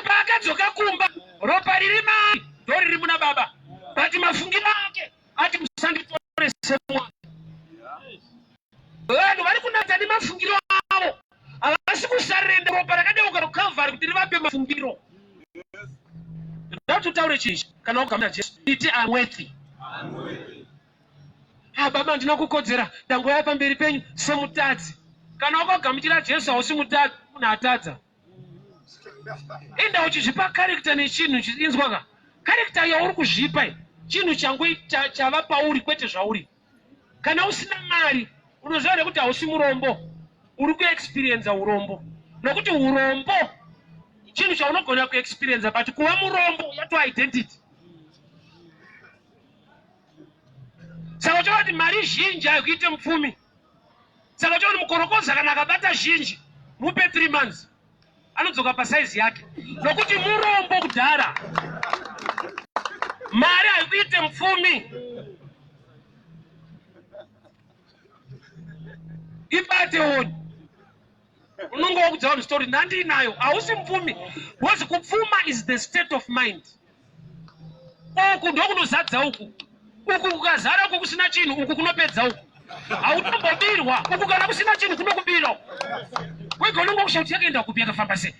Paakadzoka kumba, ropa riri maari ndoriri muna baba, but mafungiro ake ati musanditore semwana. Vanhu vari kunatsa nemafungiro avo, havasi kusarenda ropa rakadeuka kuCalvary kuti rivape mafungiro. Ndoda kuti utaure chinji kana wakugamuchira Jesu, iti I'm worthy. Ah, baba handina kukodzera, ndangouya pamberi penyu semutadzi. Kana wakagamuchira Jesu hausi mutadzi, munhu atadza. Enda uchizvipa character nechinhu inzwa ka character yauri kuzvipa chinhu changu chava pauri kwete zvauri. Kana usina mari unoziva here kuti hausi murombo, uri kuexperienza urombo, nokuti urombo chinhu chaunogona kuexperienza, but kuva murombo yato identity. Saka uchaona kuti mari zhinji haikuite mupfumi. Saka uchaona kuti mukorokoza kana akabata zhinji, mupe 3 months anodzoka pasaizi yake, nokuti murombo kudhara. Mari haikuite mupfumi. Ibate woni unonge wakudza vanhu story ndandiinayo, hausi mupfumi, because kupfuma is the state of mind. Uku ndokunozadza uku, uku kukazara uku kusina chinhu, uku kunopedza uku. Hautombobirwa uku, kana kusina chinhu kunokubira wega, unonge kusha kuti yakaenda kupi, yakafamba sei.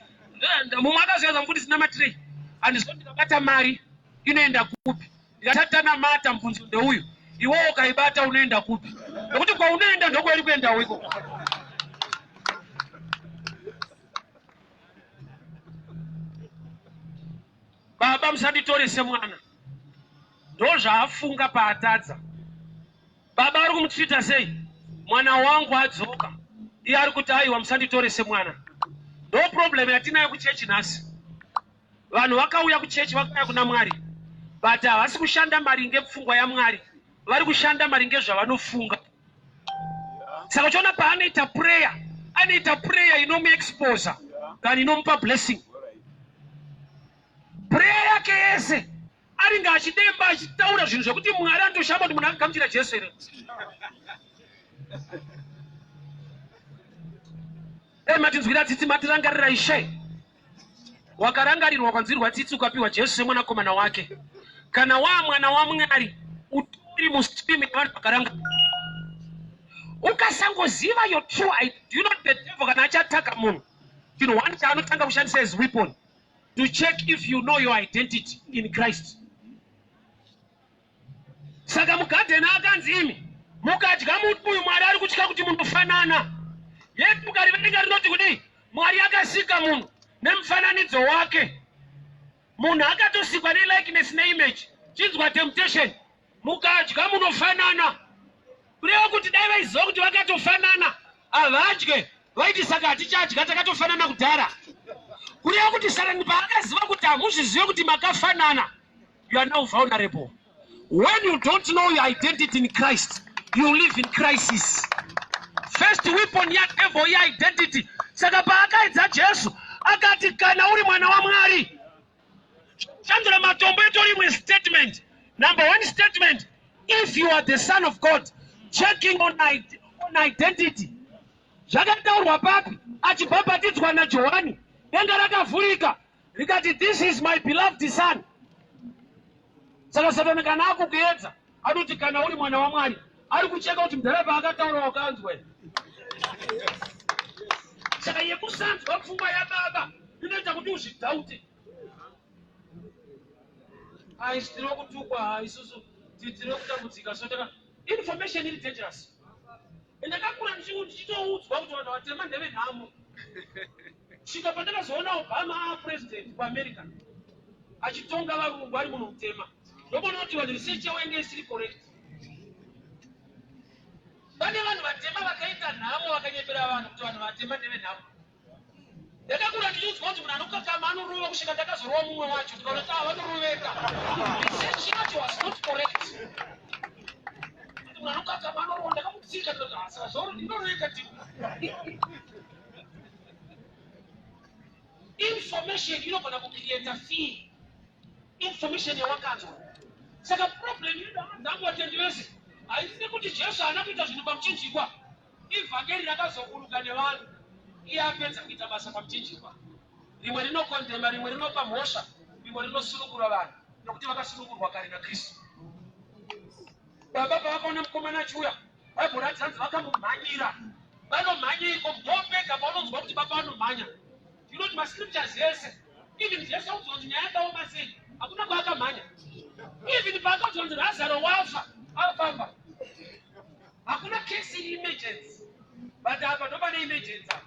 Mumwe akazoyaza mufundisi namatirei, handizo ndikabata mari inoenda kupi? Ndikatanamata mubvunzo ndeuyu, iwewo ukaibata unoenda kupi? Nokuti kwaunoenda ndokwairi kuendawo ikoko. Baba musanditore semwana, ndozvaafunga paatadza. Baba ari kumutrita sei? Mwana wangu adzoka, iye ari kuti aiwa musanditore semwana. Ndo problem yatinayo kuchechi nhasi. Vanhu vakauya kuchechi, vakauya kuna Mwari, but havasi kushanda maringe pfungwa yaMwari, vari kushanda maringe zvavanofunga. Saka uchiona paanoita prayer, anoita prayer inomuexposa than inomupa blessing. Prayer yake yese aringe achidemba achitaura zvinhu zvekuti Mwari anotoshama kuti munhu akagamuchira Jesu here. Dai matinzwira tsitsi, matirangarira Ishe. Wakarangarirwa, ukanzwirwa tsitsi, ukapiwa Jesu semwanakomana wake. Kana waa mwana waMwari, utori mustream yevanhu vakaranga. Ukasangoziva your true identity, do you know the devil kana achataka munhu, chinhu one chaanotanga kushandisa as weapon to check if you know your identity in Christ. Saka mugadheni akanzi imi mukadya muti uyu Mwari ari kutya kuti munofanana. Yet mukariverenga rinoti kudii? Mwari akasika munhu nemufananidzo wake. Munhu akatosikwa nelikeness neimage. Chinzwa temptation. Mukadya munofanana. Kureva kuti dai vaiziva kuti vakatofanana havadye, vaiti saka hatichadya, takatofanana kudhara. Kureva kuti Satani paakaziva kuti hamuzvizive kuti makafanana, you are now vulnerable. When you don't know your identity in Christ, you live in crisis. First weapon ya devil ya identity. Saka paakaidza Jesu akati kana uri mwana waMwari, shandura matombo itori imwe statement. Number one statement, if you are the son of God, checking on, on identity. Zvakataurwa papi? Achibhabhatidzwa naJohani, denga rakavhurika rikati this is my beloved son. Saka Satani kana akukuedza, Anoti kana uri mwana waMwari, ari kucheka kuti mudhara paakataura wakanzwa. Saka yekusanzwa pfungwa yababa inoita kuti uzvidhaute. Aisi tiri kutukwa isusu tiri kutambudzika so taka information iri dangerous. Ndakakura ndichitoudzwa kuti vanhu vatema ndevenhamo. Svika pandakazoona Obama aapresident kuAmerica achitonga varungu ari munhu mutema. Ndokuona kuti vanhu research yavo yange isiri correct. Pane vanhu vatema vakaita nhamo vakanyepera vanhu kuti vanhu vatema ndevenhamo. Ndakakura ndichiudzwa kuti munhu anokakama anorova kusvika ndakazorova mumwe wacho ndikaona kuti ava vanoroveka. Research yacho was not correct. Kuti munhu anokakama anorova ndakamutsika ndikati ah, saka zvauri ndinoroveka tiri. Information inogona kucreata fear. Information yawakanzwa. Saka problem yedu hama dzangu vatendi vese haisi nekuti Jesu haana kuita zvinhu pamuchinjikwa. Ivhangeri rakazoburuka nevanhu iye apedza kuita basa pamuchinjikwa. Rimwe rinokondema, rimwe rinopa mhosva, rimwe rinosunungura vanhu nokuti vakasunungurwa kare naKristu. Baba pavakaona mukomana achiuya, Bhaibheri rati hanzi vakamumhanyira. Vanomhanyeiko? Ndopega paunonzwa kuti baba vanomhanya. Ndinoti mascriptures ese, even Jesu audzwa kuti nyaya yakaoma sei, hakuna kwaakamhanya. Even paakaudzwa kuti Razaro wafa, afamba. Hakuna case iri emergency. But apa ndopane emergency apa.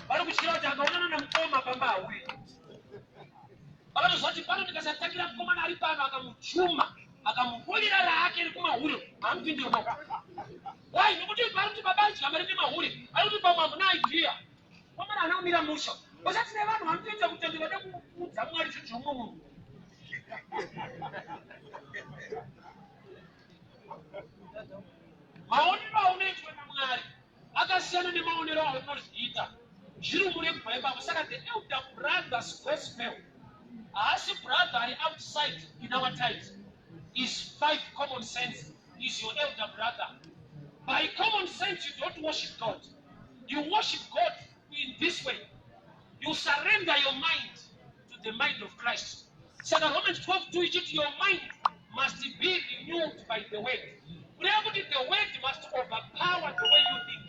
Vari kutyira kuti akaonana namukoma pamba hauyi. Vakatoziva kuti pano ndikasatangira mukomana ari pano akamuchuma akamubulira raake rekumahure haamupinde ikoko. Why? Nekuti pari kuti baba aidya mari nemahure ari kuti pamwe hamuna idea. Mukomana haana kumira musha. Usati nevanhu vanotoita kutende vada kuudza Mwari zvinhu zvomumwe munhu. Maonero aunoitwa naMwari akasiyana nemaonero aunozviita. Zviri mure kubva ipapo. Saka the elder brother's gospel haasi brother ari outside in our times is five common sense is your elder brother. By common sense you don't worship God. You worship God in this way. You surrender your mind to the mind of Christ. Saka Romans 12:2 ichiti your mind must be renewed by the word. Kureva kuti the word must overpower the way you think.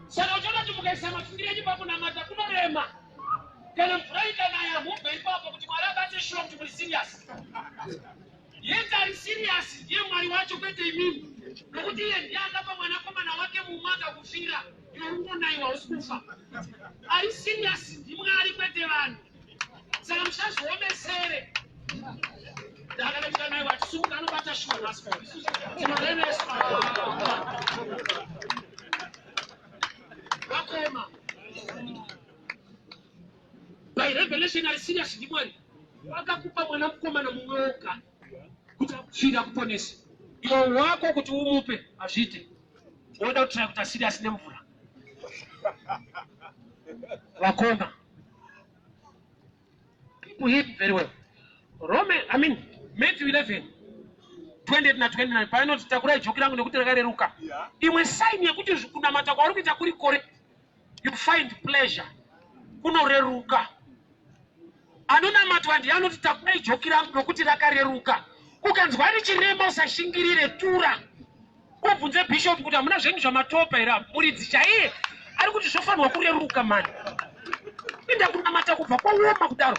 Saka uchaona kuti mukaisa mafungiro enyu pakunamata kunorema. Kana mvura ikanaya mubve ipapo kuti Mwari abate shuwa kuti muri serious. Yet ari serious ndiye Mwari wacho kwete imimi. Nokuti iye ndiye akapa mwanakomana wake mumwe akakufira. Iwe ungonaiwa hausi kufa. Ari serious ndiMwari kwete vanhu. Saka musazviomesere. Ndakada tikanaiwa achisimuka anobata shuwa nhasi. Tinoreveswa. Vakoma. By revelation ari serious ndiMwari. Vakakupa mwana mukomana mumwe woga kuti akufire akuponese. Iwe wako kuti umupe hazviite. Woda kutraya kuita serious nemvura. Vakoma. People hear very well. Roman, I mean, Matthew 11 28 na 29 painoti takurai joki rangu nekuti rakareruka. Imwe sign yekuti kunamata kwauri kuita kuri correct you find pleasure kunoreruka anonamatwa ndiye anoti takurai joki rangu nokuti rakareruka ukanzwa richirema usashingirire tura ubvunze bishop kuti hamuna zvenyu zvamatopa here muridzi chaiye ari kuti zvofanirwa kureruka mani inda kunamata kubva kwaoma kudaro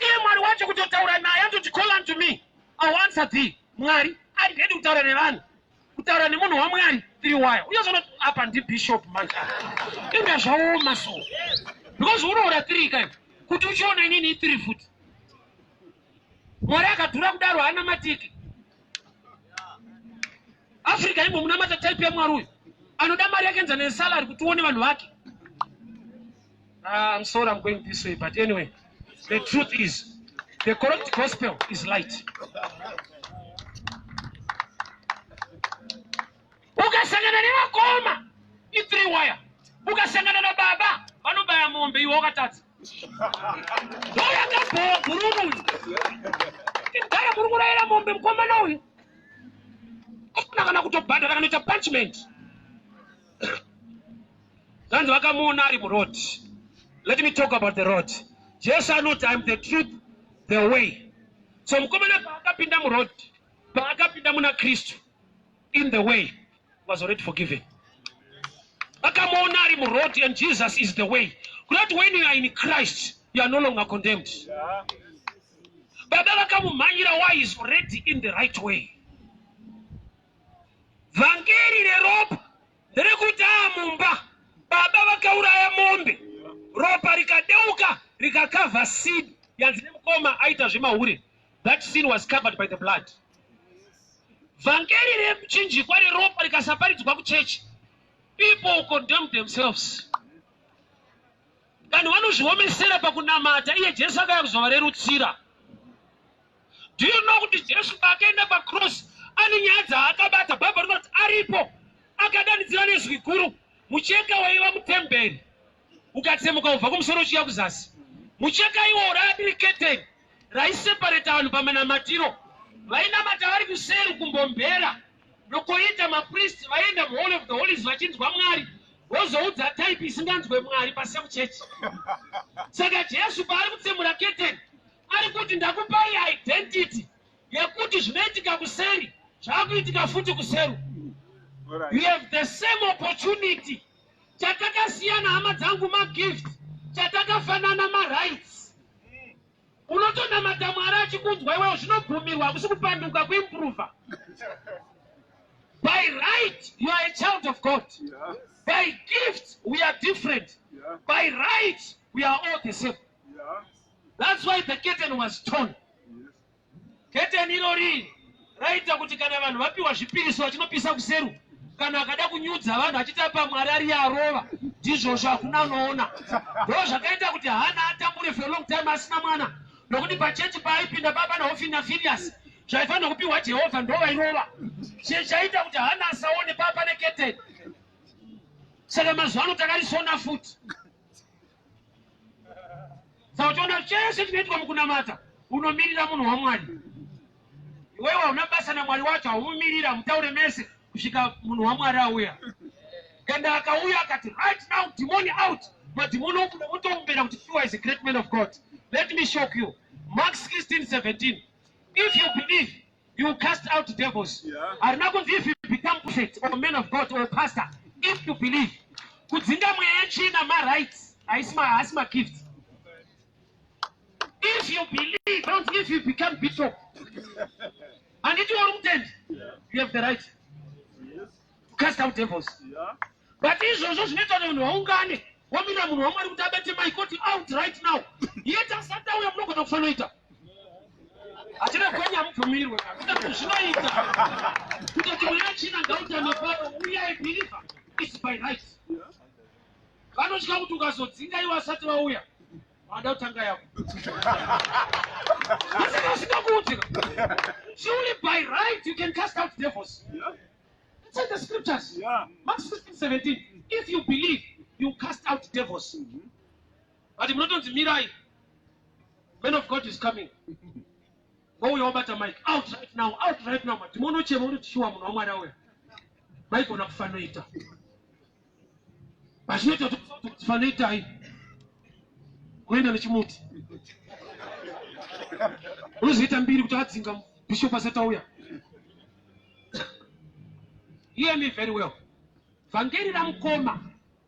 iye mwari wacho kutotaura naye anototi call unto me I will answer thee mwari ari ready kutaura nevanhu kutaura nemunhu wamwari tiri waya unozoona apa ndibishop manje inga zvaoma so because unoora tiri kai kuti uchiona inini itiri futi mwari akadhura kudaro haana matiki africa imo munamata type yamwari uyu anoda mari yake enzana nesalary kuti uone vanhu vake ah, I'm sorry I'm going this way but anyway the truth is the correct gospel is light ukasangana nevakoma ithree wire ukasangana nababa vanobaya mombe iwe wakatadza ndoyakabhowa bhururu uyu tidhara muri kurayira mombe mukomana uyu kana kutobhadhara kanoita punchment Zvanzi vakamuona ari muroad. Let me talk about the road. Jesu anoti I'm the truth, the way. So mukomana paakapinda muroad, Paakapinda muna Kristu, in the way was already forgiven. Akamuona ari muroad, and Jesus is the way. Kurati when you are in Christ, you are no longer condemned. Baba vakamumhanyira, why? Is already in the right way. Vhangeri reropa nderekuti amumba baba vakauraya mombe, ropa rikadeuka, rikacover sin yanzi nemukoma aita zvemahure. That sin was covered by the blood. Vhangeri remuchinjikwa reropa rikasaparidzwa kuchechi, people condemn themselves. Vanhu vanozviomesera pakunamata, iye Jesu akauya kuzovarerutsira. Do you know kuti Jesu paakaenda pacross ane nyaya dzaakabata? Bhaibheri rinoti aripo akadanidzira nezwi guru, mucheka waiva mutemberi ukatsemuka kubva kumusoro uchiya kuzasi. Mucheka iwo raiva keteni raiseparata vanhu pamanamatiro. Vainamata vari kuseri kumbombera nokoita mapristi vaienda muHoly of the Holies vachinzwa Mwari, vozoudza type isinganzwe Mwari pasame chechi. Saka Jesu paari kutsemura keteni, ari kuti, "Ndakupai identity yekuti zvinoitika kuseri zvaakuitika futi kuseru." You have the same opportunity. Chatakasiyana, hama dzangu, magift. Chatakafanana, marights. Unotonamata Mwari achikunzwa iwewo, zvinobvumirwa, hakusi kupanduka, kuimprova. By right you are a child of God. By gift we are different. By right we are all the same. That's why the curtain was torn. Keteni irori raita kuti kana vanhu vapiwa zvipiriso vachinopisa kuseru, kana akada kunyudza vanhu achitapa Mwari ari arova, ndizvozvo, hakuna anoona. Ndo zvakaita kuti Hana atambure for a long time asina mwana, nokuti pachechi paaipinda baba naHofini naFinias, zvaifanira kupiwa Jehovha ndo vairova. Chaita kuti Hana asaone papa neketeni. Saka mazuva ano takarisona futi. Saka uchiona chese chinoitwa mukunamata, unomirira munhu waMwari. Iwewe hauna basa naMwari wacho, haumumirira, mutaure mese kusvika munhu waMwari auya. Ende akauya akati, "Right now, demon out," madhimoni obuda, otoombera kuti Sure is a great man of God. Let me shock you. Mark 16 17, if you believe, you cast out devils. Harina kunzi if you become prophet or man of God or pastor. If you believe. Kudzinga mweya yetsvina marights, haisi magift. If you believe, don't if you become bishop. Handiti uri mutendi? You have the right to cast out devils. But izvozvo zvinoita kuti vanhu vaungane, wamirira munhu waMwari kuti abate maikoti, "Out right now." Yet asati auya, munogona kufanoita hatina kwenya, hamubvumirwe kuti zvinoita kutoti mweya tsvina ngautame pano. Uyai, believer, it's by right. Vanotya kuti ukazodzinga iwo asati vauya, vada kutanga yako asaka usingakuudzi. Surely by right you can cast out devils. It's in the scriptures. Mark 16 17, if you believe, you cast out devils. But munotonzi, "Mirai, man of God is coming." Wauya wabata mic, "Out right now, out right now." Madhimoni ochema, unoti, "Shuwa munhu waMwari auya." Maigona kufanoita vachinoita kuti fanoitai, unoenda nechimuti, unozoita mbiri kuti adzinga bishop asati auya. Hear me very well. Vhangeri ramukoma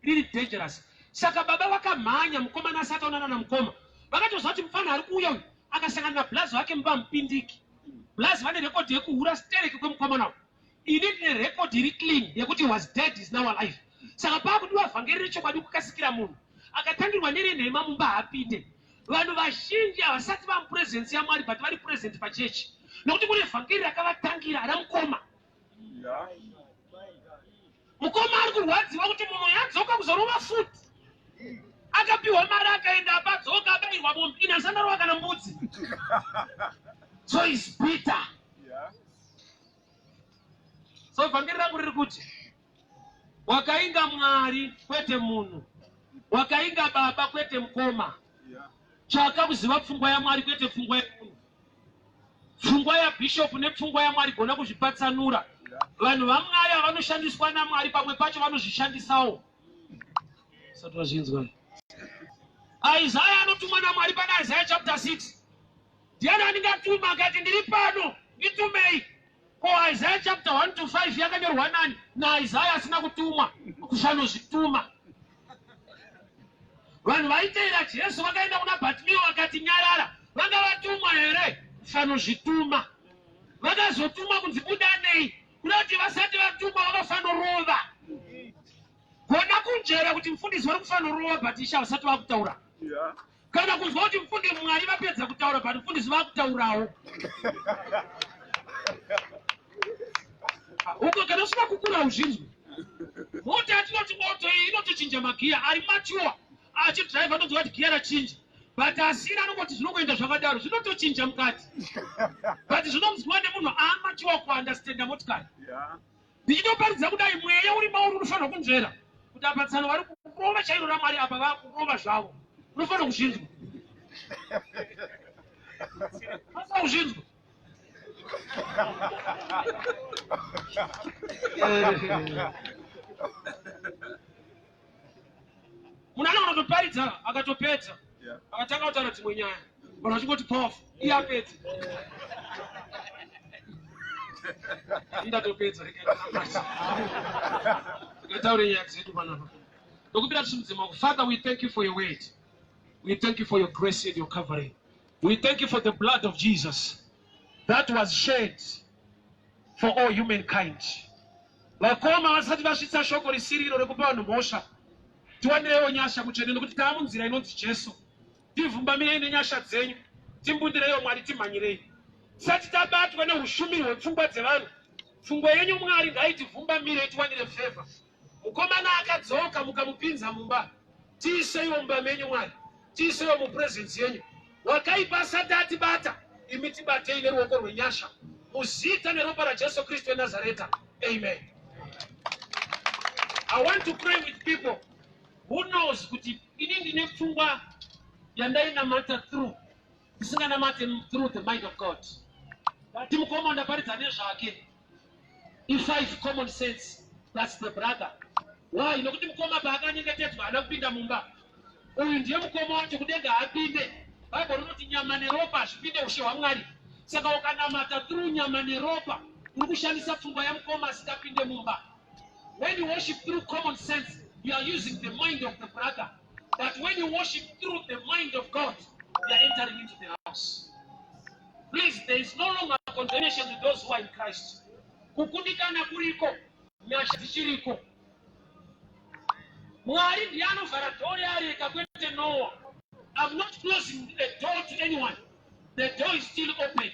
riri dangerous. Saka baba vakamhanya mukomana asati aonana namukoma. Vakatoziva kuti mufana ari kuuya uyu akasangana nablazi vake mumba mupindiki. Blazi vane rekodhi yekuhura stereki kwemukomana uyu. Ini ndine rekodhi iri clean yekuti was dead, is now alive. Saka paakudiwa vhangeri rechokwadi kukasikira munhu akatangirwa nerenhema mumba haapinde. Vanhu vazhinji havasati vamupresence yaMwari, but vari present pachechi, nokuti kune vhangeri rakavatangira ramukoma. Mukoma ari kurwadziwa kuti munhu yadzoka kuzorova futi. Akapiwa mari, akaenda, apadzoka abayirwa mombe ine asandarova kana mbudzi. So is bitter. So vhangeri rangu riri kuti wakainga Mwari kwete munhu, wakainga baba kwete mukoma. Tsvaka kuziva pfungwa yaMwari kwete pfungwa yemunhu. Pfungwa yabhishopu nepfungwa yaMwari, gona kuzvipatsanura. Vanhu vaMwari havanoshandiswa naMwari, pamwe pacho vanozvishandisawo. Sati vazvinzwa. Isaya anotumwa naMwari pana Isaya chapter 6. Ndiani andingatuma? Akati, "Ndiri pano, nditumei." Ko Isaiah chapter 1 to 5 yakanyorwa nani? NaIsaiah asina kutumwa, kusanozvituma. Vanhu vaiteera Jesu vakaenda kuna Bartimeo vakati nyarara, vanga vatumwa here? Kusanozvituma. Vakazotumwa kunzi budanei, kuda kuti vasati vatumwa vakafanorova. Gona kunzvera kuti mufundisi vari kufanorova but ishe havasati vakutaura. Yeah. Kana kunzwa kuti mfundi Mwari vapedza kutaura but mfundisi vakutaurawo. Uko kana usina kukura uzvinzwi. Mota yatinoti moto iyi inotochinja magiya ari mature achidrive anonzwa kuti giya rachinja but asina anongoti zvinongoenda zvakadaro zvinotochinja mukati but zvinonzwiwa nemunhu amature kuunderstanda motikari. Yeah. Ndichitoparidza kudai mweya uri mauri unofanirwa kunzvera kuti apa tsano vari kurova chairo raMwari apa vakurova zvavo. Unofanira kuzvinzwa. Unofanira kuzvinzwa. Munhu anogona kutoparidza akatopedza akatanga kutaura dzimwe nyaya vanhu vachingoti powerful iye apedza ndatopedza tikataure nyaya dzedu panapa ndokumbira tisimudze maoko. Father, we thank you for your word. We thank you for your grace and your covering. We thank you for the blood of Jesus that was shed for all humankind. Vakoma vasati vasvitsa shoko risiriro rekupa vanhu mhosva, tiwanireiwo nyasha mutsvene nekuti taa munzira inonzi Jesu. Tivhumbamirei nenyasha dzenyu, timbundireiwo Mwari, timhanyirei. Tisati tabatwa neushumiri hwepfungwa dzevanhu, pfungwa yenyu Mwari ngaitivhumbamire itiwanire favor. Mukomana akadzoka mukamupinza mumba, tiiseiwo mumba menyu Mwari, tiiseiwo mupresence yenyu. Wakaipa asati atibata, imi tibatei neruoko rwenyasha muzita neropa raJesu Kristu weNazareta. Amen. I want to pray with people who knows kuti ini ndine pfungwa yandainamata through ndisinganamate through the mind of God. Ndati mukoma ndaparidza nezvake i5 common sense, that's the brother. Why? Nokuti mukoma paakanyengetedzwa haana kupinda mumba. Uyu ndiye mukoma wacho, kudenga haapinde. Bible rinoti nyama neropa hazvipinde ushe hwaMwari. Saka ukanamata through nyama neropa uri kushandisa pfungwa yamukoma asingapinde mumba. When you worship through common sense, you are using the mind of the brother. But when you worship through the mind of God, you are entering into the house. Please, there is no longer condemnation to those who are in Christ. Kukundikana kuriko, nyasha dzichiriko. Mwari ndiye anovhara door reareka kwete Noah. I'm not closing a door to anyone. The door is still open.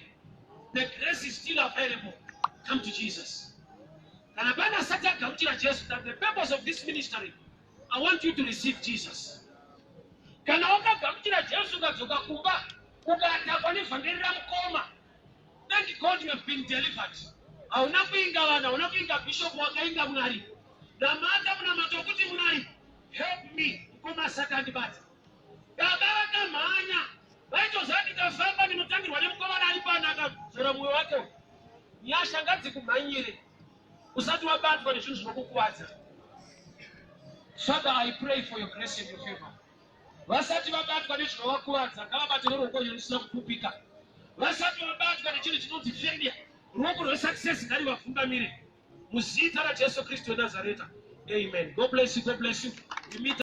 The grace is still available. Come to Jesus. Kana pane asati agamuchira Jesu, that the purpose of this ministry, I want you to receive Jesus. Kana wakagamuchira Jesu ukadzoka kumba ukatakwa nevhangeri ramukoma, thank God you have been delivered. Hauna kuinga vanhu, hauna kuinga bishop, wakainga Mwari. Namata munamato wekuti Mwari help me, mukoma asati andibata. Baba vakamhanya vaitoziva ndikafamba ndinotangirwa nemukomana ari pano akadzora mwoyo wake. Nyasha ngadzikumhanyire usati wabatwa nezvinhu zvinokukuvadza. Father, I pray for your grace and your favor. Vasati vabatwa nezvinovakuvadza ngavabate neruoko rusina kupupika. Vasati vabatwa nechinhu chinonzi failure, ruoko rwesuccess ngarivavhungamire muzita raJesu Kristu weNazareta. Amen. God bless you. God bless you. We meet.